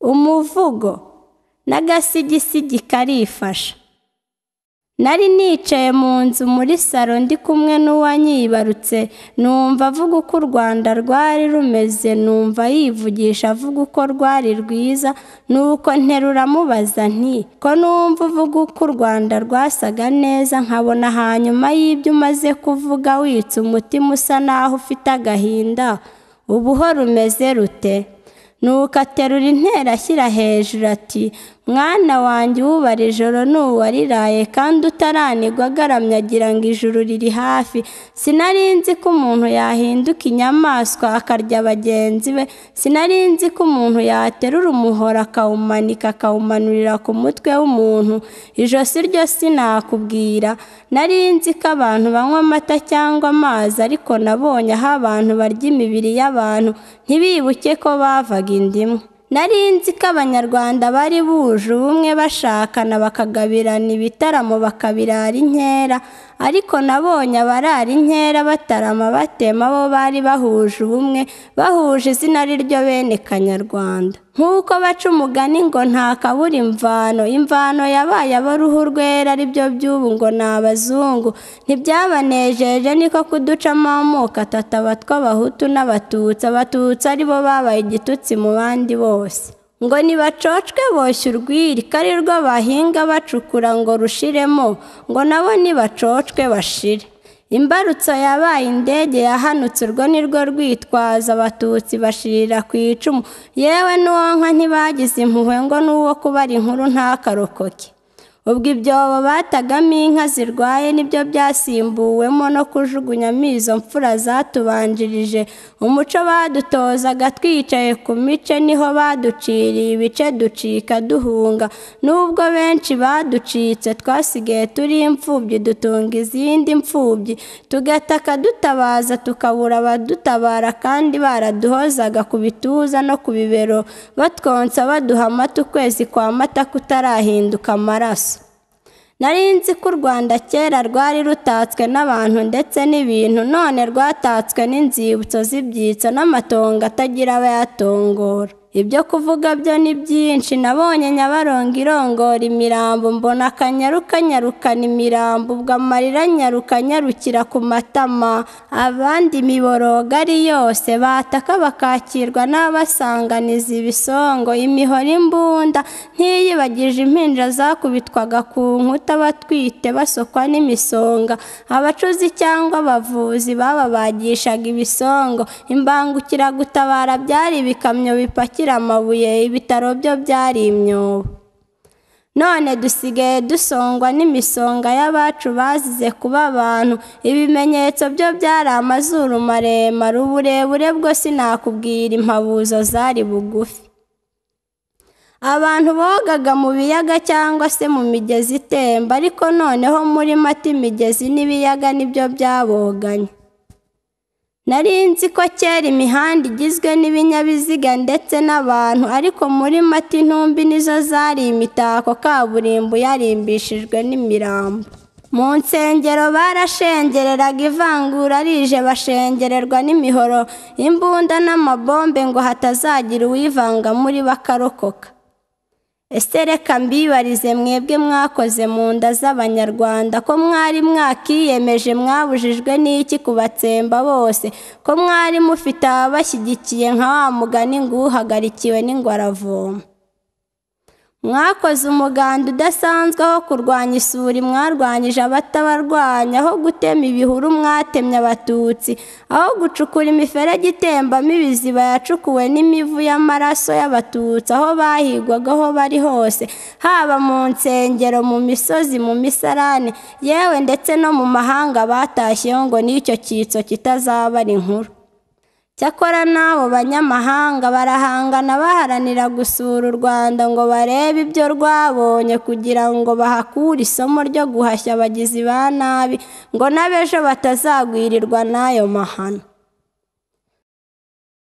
Umuvugo n'agasigisigi karifasha. Nari nicaye mu nzu muri salo ndi kumwe n'uwanyibarutse, numva avuga uko u Rwanda rwari rumeze, numva yivugisha avuga uko rwari rwiza, nuko nterura mubaza nti ko numva uvuga uko u Rwanda rwasaga neza, nkabona hanyuma y'ibyo umaze kuvuga witse umutima usa naho ufite agahinda, ubu ho rumeze rute? Nuko aterura intero ashyira hejuru ati mwana wanjye uwubara ijoro ni uwariraye kandi utaranigwa agaramye agira ngo ijuru riri hafi. Sinari nzi ko umuntu yahinduka inyamaswa akarya bagenzi be, sinari nzi ko umuntu yaterura umuhoro akawumanika akawumanurira ku mutwe w'umuntu, ijosi ryo sinakubwira. Nari nzi ko abantu banywa amata cyangwa amazi, ariko nabonye aho abantu barya imibiri y'abantu ntibibuke ko bavaga inda imwe. Nari nzi ko Abanyarwanda bari buje ubumwe bashakana bakagabirana ibitaramo bakabirara inkera, ariko nabonye abarara inkera batarama batema bo bari bahuje ubumwe, bahuje izina ari ryo bene Kanyarwanda. Nk'uko baca umugani ngo nta kabura imvano, imvano yabaye ab'uruhu rwera aribyo by'ubu ngo ni abazungu, ntibyabanejeje niko kuducamo amoko atatu, abatwa, abahutu n'abatutsi, abatutsi aribo babaye igitutsi mu bandi bose. Ngo nibacocwe boshye urwiri, ko ari rwo bahinga bacukura ngo rushiremo, ngo nabo nibacocwe bashire. Imbarutso yabaye indege yahanutse, urwo ni rwo rwitwazo abatutsi bashirira ku icumu, yewe n'uwonka ntibagize impuhwe ngo n'uwo kubara inkuru ntakarokoke. Ubwo ibyobo batagamo inka zirwaye nibyo byasimbuwemo no kujugunyamo izo mfura zatubanjirije, umuco badutozaga twicaye ku mice niho baduciriye ibice ducika duhunga, nubwo benshi baducitse twasigaye turi imfubyi dutunga izindi mfubyi, tugataka dutabaza tukabura abadutabara kandi baraduhozaga ku bituza no ku bibero, batwonsa baduha amata ukwezi kwa mata kutarahinduka amaraso. Nari nzi ko u Rwanda kera rwari rutatswe n'abantu ndetse n'ibintu, none rwatatswe n'inzibutso z'ibyitso n'amatongo atagira abayatongora. Ibyo kuvuga byo ni byinshi, nabonye Nyabarongo irongora imirambo, mbona akanyaru kanyarukana imirambo, ubwo amarira anyaruka anyarukira ku matama, abandi imiborogo ari yose, bataka bakakirwa n'abasanganiza ibisongo, imihoro imbunda, ntiyibagije impinja zakubitwaga ku nkuta batwite basokwa n'imisonga, abacuzi cyangwa abavuzi bababagishaga ibisongo, imbangukiragutabara byari ibikamyo bipakira amabuye, ibitaro byo byari imyobo. None dusigaye dusongwa n'imisonga y'abacu bazize kuba abantu, ibimenyetso byo byari amazuru maremare, uburebure bwo sinakubwira, impabuzo zari bugufi. Abantu bogaga mu biyaga cyangwa se mu migezi itemba, ariko noneho muri Mata imigezi n'ibiyaga nibyo byaboganye. Nari nzi ko kera imihanda igizwe n'ibinyabiziga ndetse n'abantu, ariko muri Mata intumbi nizo zari imitako, kaburimbo yarimbishijwe n'imirambo. Mu nsengero barashengereraga ivangura rije, bashengererwa n'imihoro, imbunda n'amabombe ngo hatazagira uwivanga muri bo akarokoka. Ese reka mbibarize mwebwe mwakoze mu nda z'Abanyarwanda, ko mwari mwakiyemeje mwabujijwe n'iki kubatsemba bose, ko mwari mufite ababashyigikiye nka wa mugani ngo uhagarikiwe n'ingwe aravoma. Mwakoze umuganda udasanzwe aho kurwanya isuri mwarwanyije abatabarwanya, aho gutema ibihuru mwatemye abatutsi, aho gucukura imiferege itembamo ibiziba yacukuwe n'imivu y'amaraso y'abatutsi, aho bahigwaga aho bari hose, haba mu nsengero, mu misozi, mu misarane, yewe ndetse no mu mahanga batashyeho ngo n'icyo cyitso kitazabara inkuru. Cyakora n'abo banyamahanga barahangana baharanira gusura u Rwanda ngo barebe ibyo rwabonye kugira ngo bahakure isomo ryo guhashya abagizi ba nabi ngo n'abejo batazagwirirwa n'ayo mahano.